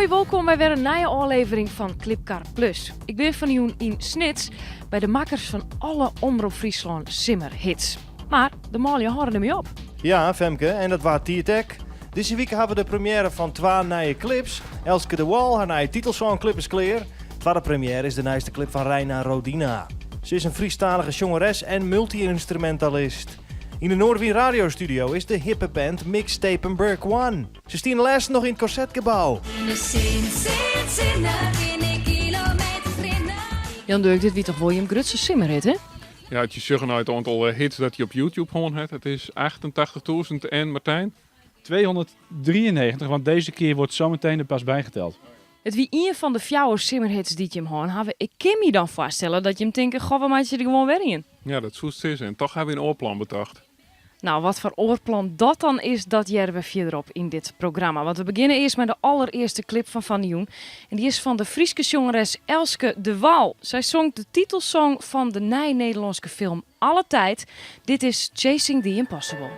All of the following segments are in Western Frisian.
Hoi, wolkom by wer in nije ôflevering fan Klipkar Plus. Ik bin fanjûn yn Snits by de makkers fan alle Omrop Fryslân simmerhits. Mar de manlju hâlde dermei op. Ja, Femke, en dat waard tiid ek. Dizze wike hawwe we de premiêre fan twa nije klips. Elske DeWall, har nije titelsongklip is klear. Twadde premiêre is de nijste klip fan Reina Rodina. Se is in Frysktalige sjongeres en multy-ynstrumentalist. Yn de Noardewyn radiostudio is de hippe band Mixtape and Burk One. Se stiene lêsten noch yn it Korsetgebou. Jan Durk, dit wie toch wol jim grutste simmerhit, hè? Ja, as je sjogge nei it oantal hits dat hy op YouTube hân hat, it is 88.000 en Martijn? 293, want deze keer wordt zometeen er pas bijgeteld. It wie ien fan de fjouwer simmerhits dy't jim hân hawwe. Ik kin my dan foarstelle dat jim tinke, goh, we meitsje der gewoan wer ien. Ja, dat soest sizze. En toch hawwe we in oar plan betocht. Nou, wat foar oar plan dat dan is, dat hearre we fierderop yn dit programma. Want we begjinne earst mei de allerearste klip fan fanjûn. En dy is fan de Fryske sjongeres Elske DeWall. Sy songt de titelsong fan de nije Nederlânske film Alle Tijd. Dit is Chasing the Impossible.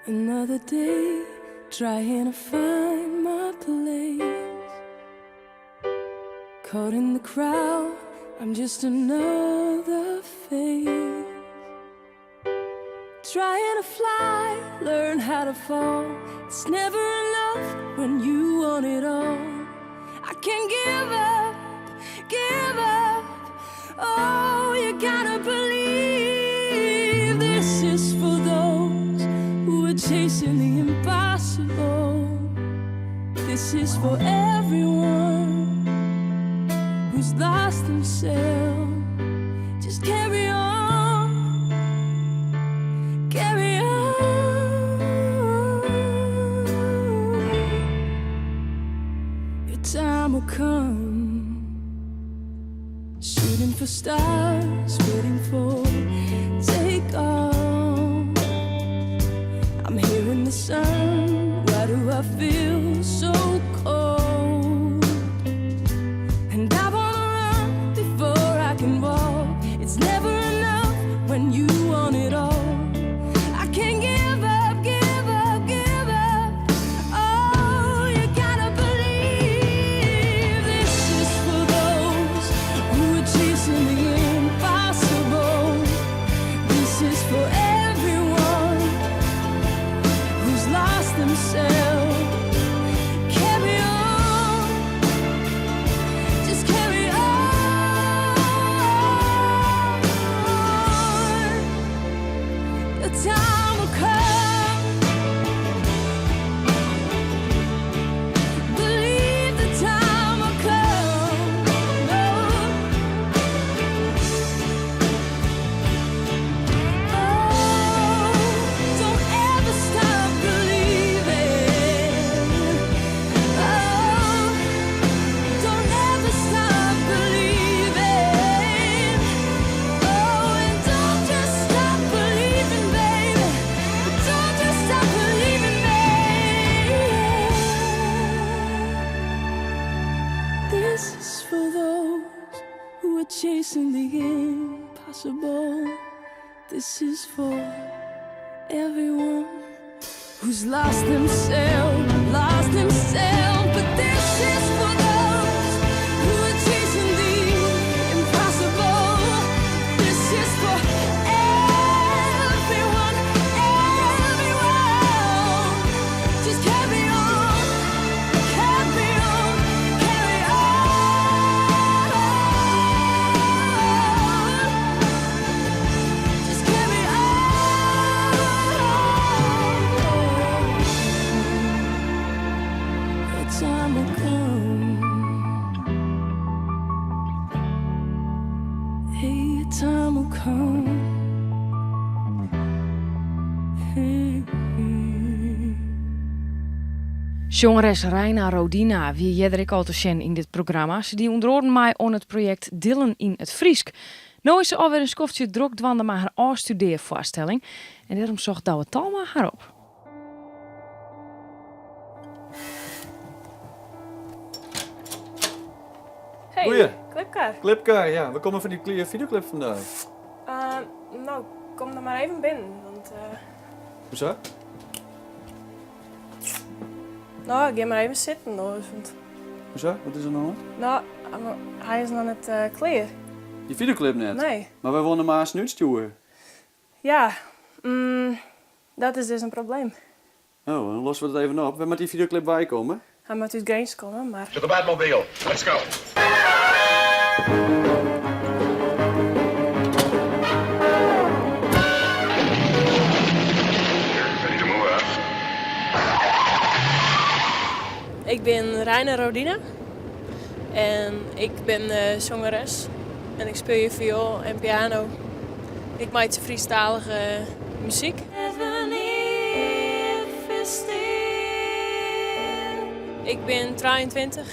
Another day trying to find my place Caught in the crowd, I'm just another face Trying to fly, learn how to fall It's never enough when you want it all I can't give up, give up Oh, you gotta believe This is for those who are chasing the impossible This is for everyone who's lost themselves Just carry on, carry on Your time will come Shooting for stars, waiting for take off I'm here in the sun, why do I feel so cold? And I wanna run before I can walk It's never enough when you want it all I can't give up, give up, give up Oh, you gotta believe This is for those who are chasing the impossible This is for everyone who's lost themselves Carry on, just carry on The time will come Believe the time will come Oh, oh, don't ever stop believing. Oh, don't ever stop believing. Oh, and don't just stop believing, baby. Don't just stop believing me. This is for those who are chasing the impossible. This is for everyone who's lost themselves, lost themselves. But this is for those who are chasing the impossible. This is for everyone, everyone. Just carry on, carry on, carry on. Just carry on. The time will come. Hey, your time will come. Hey. Sjongeres Reina Rodina wie earder ek al te sjen yn dit programma. Se die ûnder oaren mei oan it projekt Dylan yn it Frysk. No is se alwer in skoftsje drok dwaande mei har ôfstudearfoarstelling en dêrom socht Douwe Talma har op. Hey, Goeie. Clipcar. Clipcar, ja. We komme fan dy fideoclip fandaan. No, kom dan mar even binnen, want... Hoezo? No, gean mar even sitten oars, want... Hoezo? Wat is der oan de hân? No, hy is noch net klear. Dy fideoclip net? Nee. Mar wy wolle him aanst útstjoere. Ja, dat is dus in probleem. Oh, dan losse we dat even op. Wêr moat dy fideoclip weikomme? Hy moat út Grins komme, mar... To the Batmobile. Let's go. Ready to move out. Ik bin Reina Rodina en ik bin sjongeres en ik spylje fioel en piano. Ik meitsje Frysktalige muzyk. Ik bin 23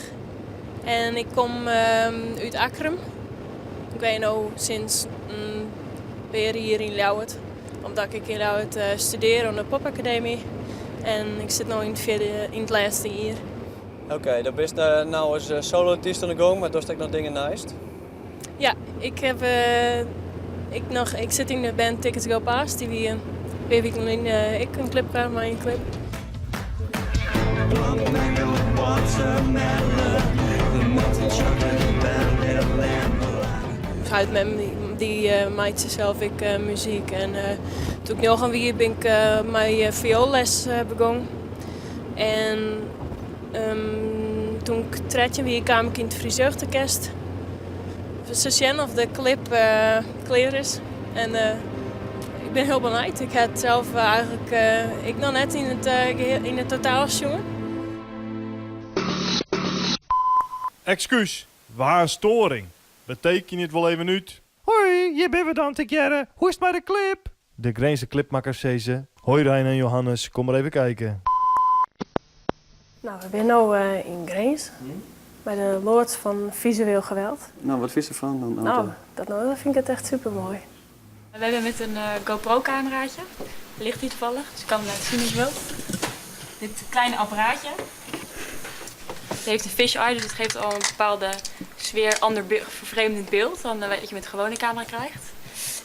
en ik kom út Akkrum. Ik wenje no sinds in pear jier yn Ljouwert, omdat ik yn Ljouwert studearje oan de Popakademy en ik sit no yn it fjirde, yn it lêste jier. Oké, dan bist no as solo-artyst oan de gong, mar dochst ek noch dingen neist? Ja, ik heb ik noch, ik sit yn de band Tickets Go Past. Dy wie in pear wiken lyn ek in clipcar mei in clip. Us heit en mem dy meitsje sels ek muzyk en doe't ik njoggen wie bin ik mei fioolles begûn. En toen ik 13 wie kaam ik yn it Fries Jeugdorkest. Se sjen of de clip klear is. En ik bin hiel benijd. Ik ha it sels eigenlik ek noch net yn it totaal sjoen. Ekskús, we ha in stoaring. We tekenje it wol even út. Hoi, hjir binne we dan tegearre. Hoe is it mei de clip? De Grinzer clipmakkers sizze, Hoi Reina en Johannes, kom mar even kijken. No, we binne no yn Grins, by de loads fan Visueel Geweld. No, wat fynst derfan dan? No, dat no fyn ik it echt super moai. We hebben met een GoPro-cameraatje. Ligt hier toevallig, dus ik kan hem laten zien als je wilt. Dit kleine apparaatje. Het heeft een fisheye, dus het geeft al een bepaalde sfeer, ander vervreemdend beeld dan wat je met de gewone camera krijgt.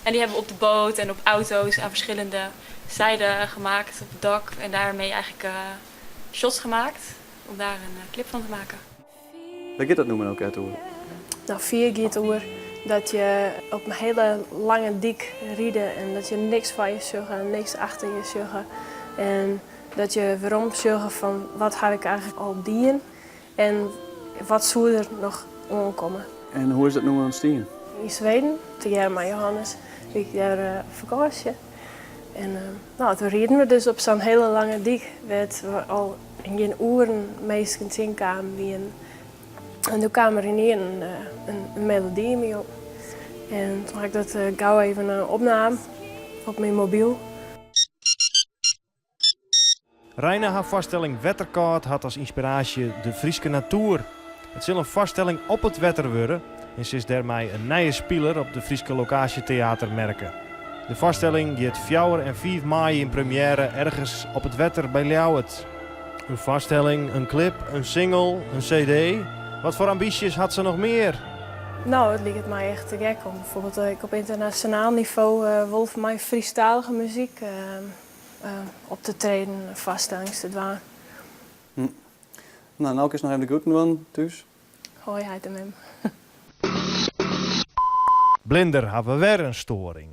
En die hebben we op de boot en op auto's aan verschillende zijden gemaakt, op het dak. En daarmee eigenlijk shots gemaakt om daar een clip van te maken. Wêr giet dat nûmer no krekt oer? No, Fier giet oer dat je op in hiele lange dyk ride en dat je niks foar je sjogge en niks achter je sjogge. En dat je werom sjogge fan wat ha ik eigenlik al dien en wat soe der noch oankomme. En hoe is dat nûmer ûntstien? Yn Sweden, tegearre mei Johannes, wie ik dêr op fakânsje. En no, toen rieden we dus op sa'n hiele lange dyk wêr't we al gjin oeren minsken tsjinkamen wienen. En doe kaam der ynienen in melody yn my op. En toen ha ik dat gau even opnaam op myn mobyl. Reina har foarstelling Wetterkâld hat as ynspiraasje de Fryske natoer. It sil in foarstelling op it wetter wurde en se is dêrmei in nije spiler op de Fryske lokaasjeteatermerke. De foarstelling giet fjouwer en fiif maaie yn premjêre ergens op it wetter by Ljouwert. In foarstelling, in clip, in single, in cd. Wat foar ambysjes hat se noch mear? No, it liket my echt te gek om bijvoorbeeld ek op ynternasjonaal nivo wol mei Frysktalige muzyk op te treden, foarstellings te dwaan. No, no kinst noch even de groeten dwaan thús. Hoi heit en mem. Blinder ha we wer in stoaring.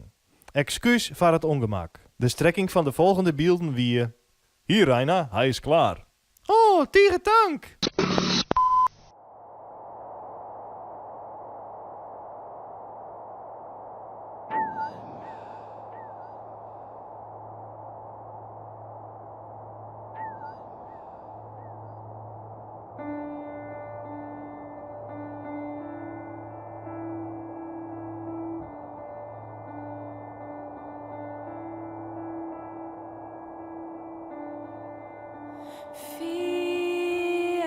Ekskús foar it ûngemak. De strekking fan de folgjende bylden wie, Hier Reina, hy is klaar. Oh, tige tank! Fier.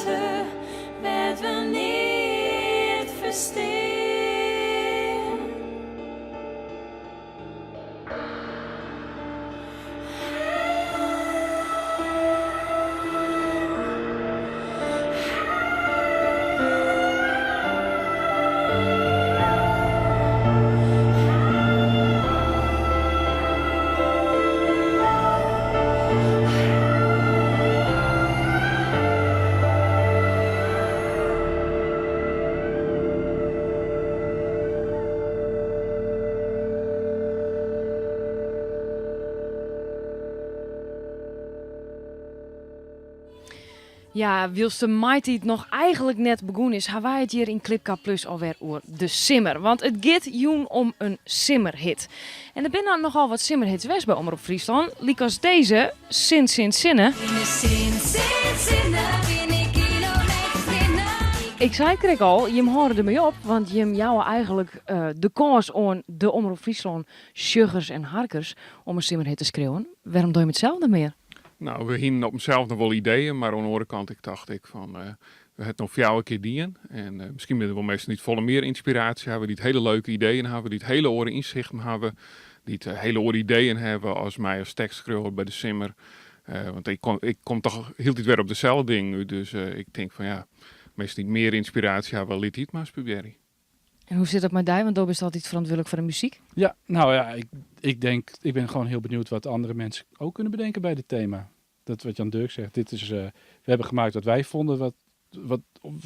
moatte wêr't we neat ferstean. Ja, wylst de maitiid noch eigenlik net begûn is, ha wy it hjir yn Klipkar Plus alwer oer de simmer. Want it giet jûn om in simmerhit. En der binne nochal wat simmerhits west by Omrop Fryslân, lykas dizze, Sin, sin, sinne. Yn de sin, sin, sinne bin ik kilometers rinne. Ik sei it krekt al, jim hâlde dermei op, want jim jouwe eigenlik de kâns oan de Omrop Fryslân sjoggers en harkers om in simmerhit te skriuwen. Wêrom dogge jim it sels net mear? No, we hienen op himsels noch wol ideeën, mar oan de oare kant ik tocht ik fan, we ha it no fjouwer kear dien en miskien binne der wol minsken dy't folle mear ynspiraasje hawwe, dy't hiele leuke ideeën hawwe, dy't hiele oare ynsichten hawwe, dy't hiele oare ideeën hawwe as my as tekstskriuwer by de simmer. Want ik kom toch hieltyd wer op deselde dingen út, dus ik tink fan ja, minsken dy't mear ynspiraasje hawwe, lit dy it mar ris probearje. En hoe sit dat mei dy? Want do bist altyd ferantwurdlik foar de muzyk. Ja, nou ja, ik denk, ik ben gewoon heel benieuwd wat andere mensen ook kunnen bedenken bij dit thema. Dat wat Jan Durk zegt, we hebben gemaakt wat wij vonden, wat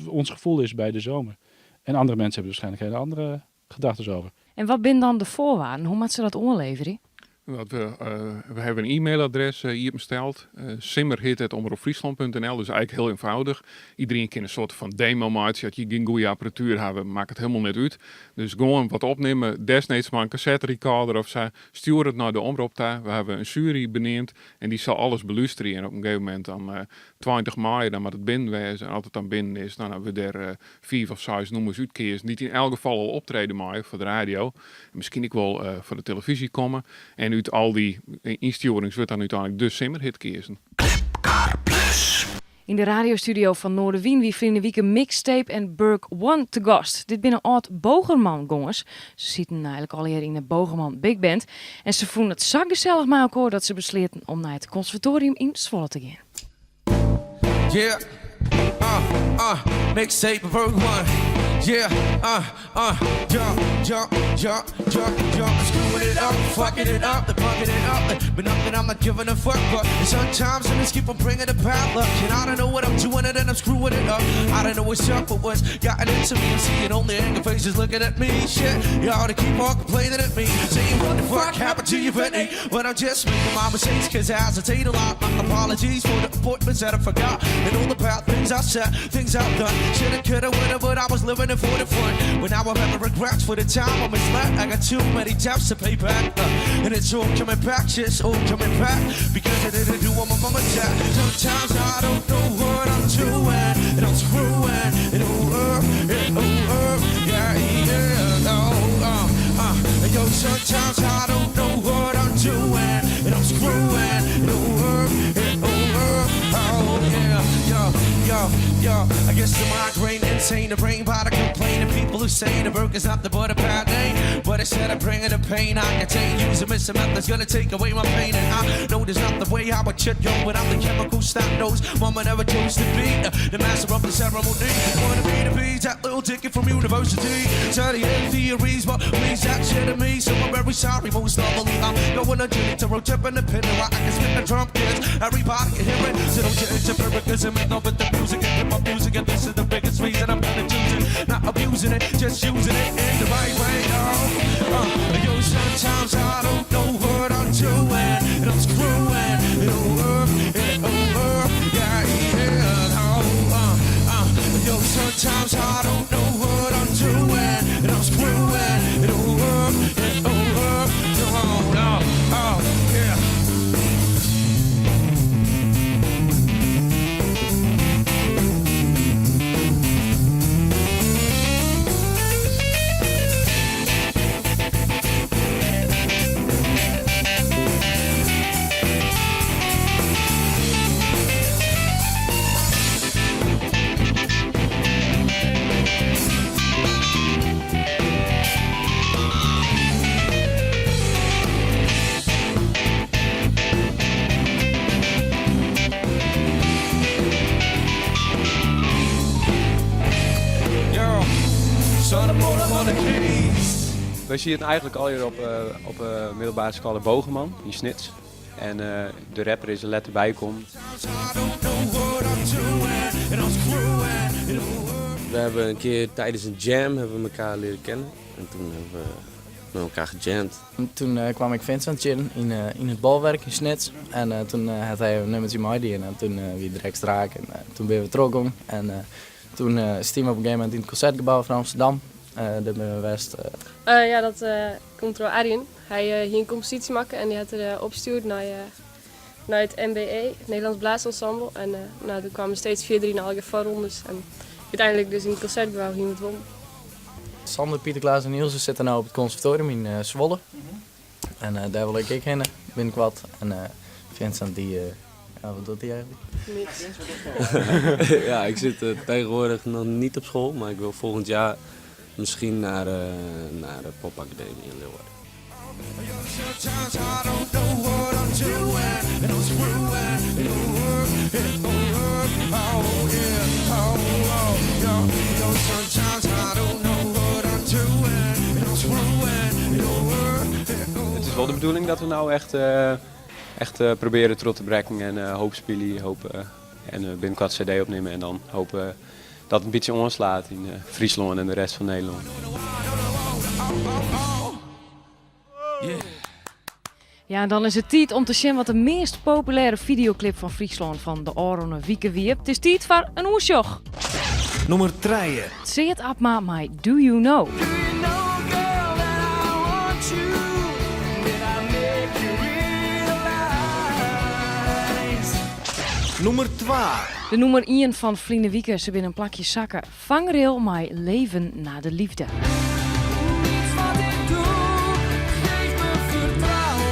ons gevoel is bij de zomer. En andere mensen hebben waarschijnlijk hele andere gedachten over. En wat binne dan de voorwaarden? Hoe moat se dat oanleverje? Dat we hebben een e-mailadres iepensteld. simmerhit@omropfriesland punt N L, dus eigenlijk heel eenvoudig. Iedereen kan een soort van demo maken. Als je geen goede apparatuur hebt, maakt het helemaal net uit. Dus gewoon wat opnemen, desnoods maar een cassette recorder of zo. Stuur het naar de omroep daar. We hebben een jury benoemd en die zal alles beluisteren. En op een gegeven moment dan 20 mei, dan moet het binnen wezen. En als het dan binnen is, dan hebben we daar 5 of 6 nummers uitkiezen. Die in elk geval al optreden mogen voor de radio. En misschien ook wel voor de televisie komen. En uit al die instuurings wordt dan uiteindelijk de simmerhit kiezen. Klipkar Plus. In de radiostudio van Noardewyn wie ferline wike Mixtape en Burk One te gast. Dit binne âld Bogerman gongers. Se sieten eigenlik allegear yn de Bogerman Big Band. En se fûnen it sa gesellich mei elkoar dat se besleaten om nei it konservatorium yn Zwolle te gean. Yeah, mixtape Burk One. Yeah, jump, jump, jump, jump, jump. Screwing it up, fucking it up, the fucking it up. But nothing, I'm not giving a fuck. But sometimes I just keep on bringing the bad luck. And I don't know what I'm doing, and then I'm screwing it up. I don't know what's up, but what's gotten into me. I'm seeing only anger faces looking at me. Shit, you all to keep on complaining at me. Saying what the fuck happened to you, Brittany? But I'm just making my mistakes, because I hesitate a lot. My apologies for the appointments that I forgot. And all the bad things I said, things I've done. Shoulda, coulda, woulda, but I was living it for the fun. But now I'm having regrets for the time I misled. I got too many debts to pay back. And it's all coming back, shit's all coming back. Because I didn't do what my mama said. Sometimes I don't know what I'm doing. And I'm screwing it all up, it all up. Yeah, yeah, oh, Yo, sometimes I don't know what I'm doing. And I'm screwing it all up, it all up. Oh, yeah, yo, yo, yo. I guess the migraine insane, the brain by the complaining people who say the work is not the but a bad name. But instead of bringing the pain, I contain using missing methods going to take away my pain. And I know there's not the way I would shit go, but I'm the chemical stop nose. Mama never chose to be the master of the ceremony. Wanna be the bees, that little ticket from university. Studying theories, but please that shit to me. So I'm very sorry, most normally I'm going on journey to road trip in the pin. Why I can spit the drum kits, everybody can hear it. So don't you interfere because I'm in love with the music and hip hop music, and this is the biggest reason I'm going to choose it. Not abusing it, just using it in the right way. Oh, yo, sometimes I don't know what I'm doing, and I'm screwing it all up, it all up, yeah, yeah. Oh, yo, sometimes I don't know what I'm doing, and I'm screwing it all up, it all up, oh, oh, oh, yeah. Wy sieten eigentlik allegear op, op de middelbere skoalle Bogerman yn Snits. En de rapper is der letter by kommen. We hebben een keer tijdens een jam hebben we elkaar leren kennen. En toen hebben we met elkaar gejamd. Toen kwam ik Vincent tsjin yn it Bolwerk yn Snits. En toen hat hy in nûmertsje meidien en toen wie it direkt raak. En toen binne we trochgong. En toen stiene we op in gegeven momint yn it Concertgebouw fan Amsterdam. Dêr binne we west. Ja, dat komt troch Arjen. Hy hie in komposysje makke en dy hat er opstjoerd nei it NBE, it Nederlands Blaasensemble. En no, doe kamen we steeds fierder yn allegear foarrondes en úteinlik dus yn it Concertgebouw hiene we it wûn. Sander, Pieter, Klaas en Ilse sitte no op it konservatorium yn Zwolle. En dêr wol ik ek hinne, binnenkoart. En Vincent, dy, ja, wat docht dy eigentlik? Niks. Ja, ik zit tegenwoordig nog niet op school, maar ik wil volgend jaar misschien naar de Popacademie in Leeuwarden. Sometimes I don't know what I'm doing, and I'm screwing it over, it over. Oh yeah, oh oh, yo, yo. Sometimes I don't know what I'm doing, and I'm screwing it over, it over. It is wol de bedoeling dat we no echt probearje troch te brekken en hoop spylje, hoop, en binnenkoart CD opnimme en dan hoopje dat it in bytsje oanslacht yn Fryslân en de rest fan Nederlân. Ja, en dan is it tiid om te sjen wat de meast populêre fideoklip fan Fryslân fan de ôfrûne wike wie. It is tiid foar in oersjoch. Nûmer 3. Tsead Abma mei Do You Know. Do you know, girl, that I want you? Did I make you realize? Nûmer 2. De nûmer 1 fan ferline wike, se binne in plakje sakke. Vangrail mei Leven na de Liefde. Niets wat ik doe, geeft me vertrouwen.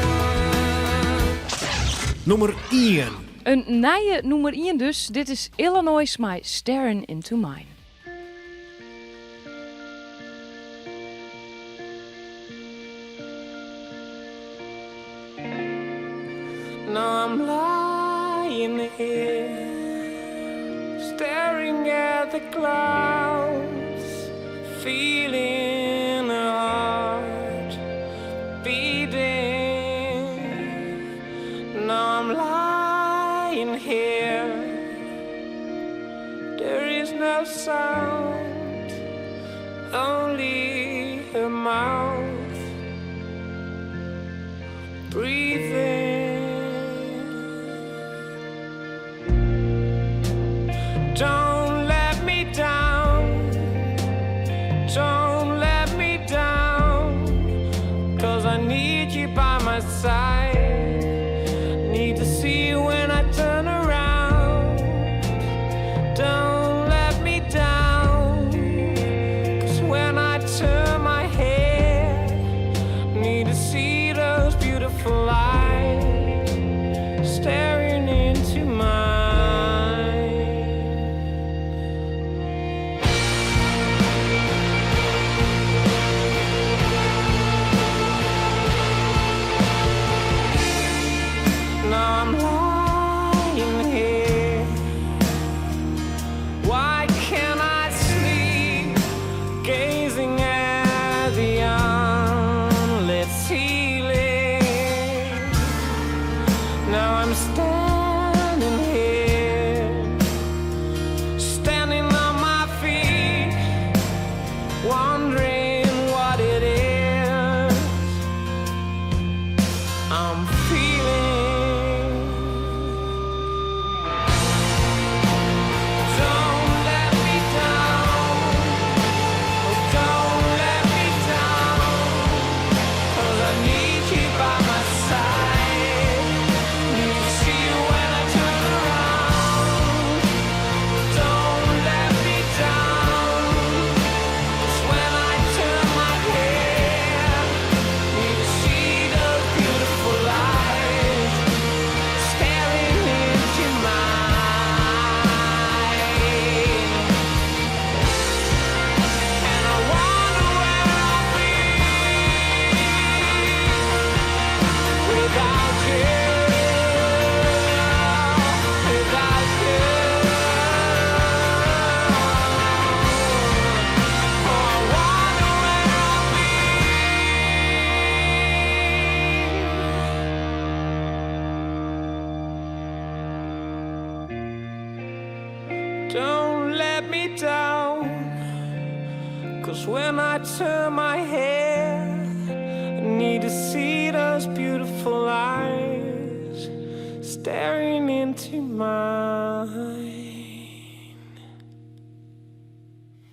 Nûmer 1. In nije nûmer 1 dus. Dit is Illanoize mei Staring Into Mine. Now I'm lying here, staring at the clouds, feeling a heart beating. Now I'm lying here, there is no sound, only her mouth breathing. Don't let me down, don't let me down, 'cause I need you by my side. Need to see you when I turn around. Don't let me down, 'cause when I turn my head, need to see those beautiful eyes staring into mine. Now I'm lying here. Why can't I sleep? Gazing at the unlit ceiling. Now I'm standing here, standing on my feet, wondering what it is I'm feeling. Don't let me down. Oh, don't let me down. 'Cause I need you by my side. Need to see you when I turn around. Don't let me down. Cause when I turn my head, I need to see those beautiful eyes staring into mine.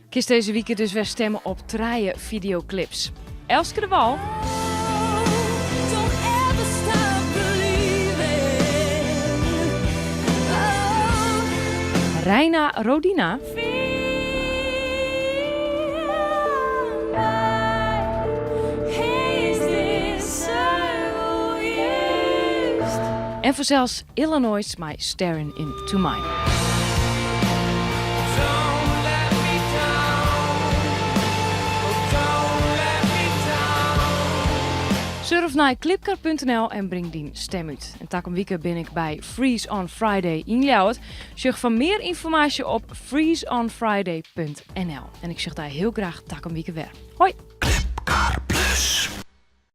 Kinst dizze wike dus wer stimme op trije fideoklips. Elske DeWall. Don't ever stop believing. Oh, Reina Rodina. feel my haze this so used. En fansels Illanoize mei Staring Into Mine. Don't let me down. Oh, don't let me down. Surf nei clipkar.nl en bring dyn stim út. En takom wike bin ik by Freeze on Friday yn Ljouwert. Sjoch foar mear ynformaasje op freezeonfriday.nl. En ik sjoch dy hiel graach takom wike wer. Hoi! Plus.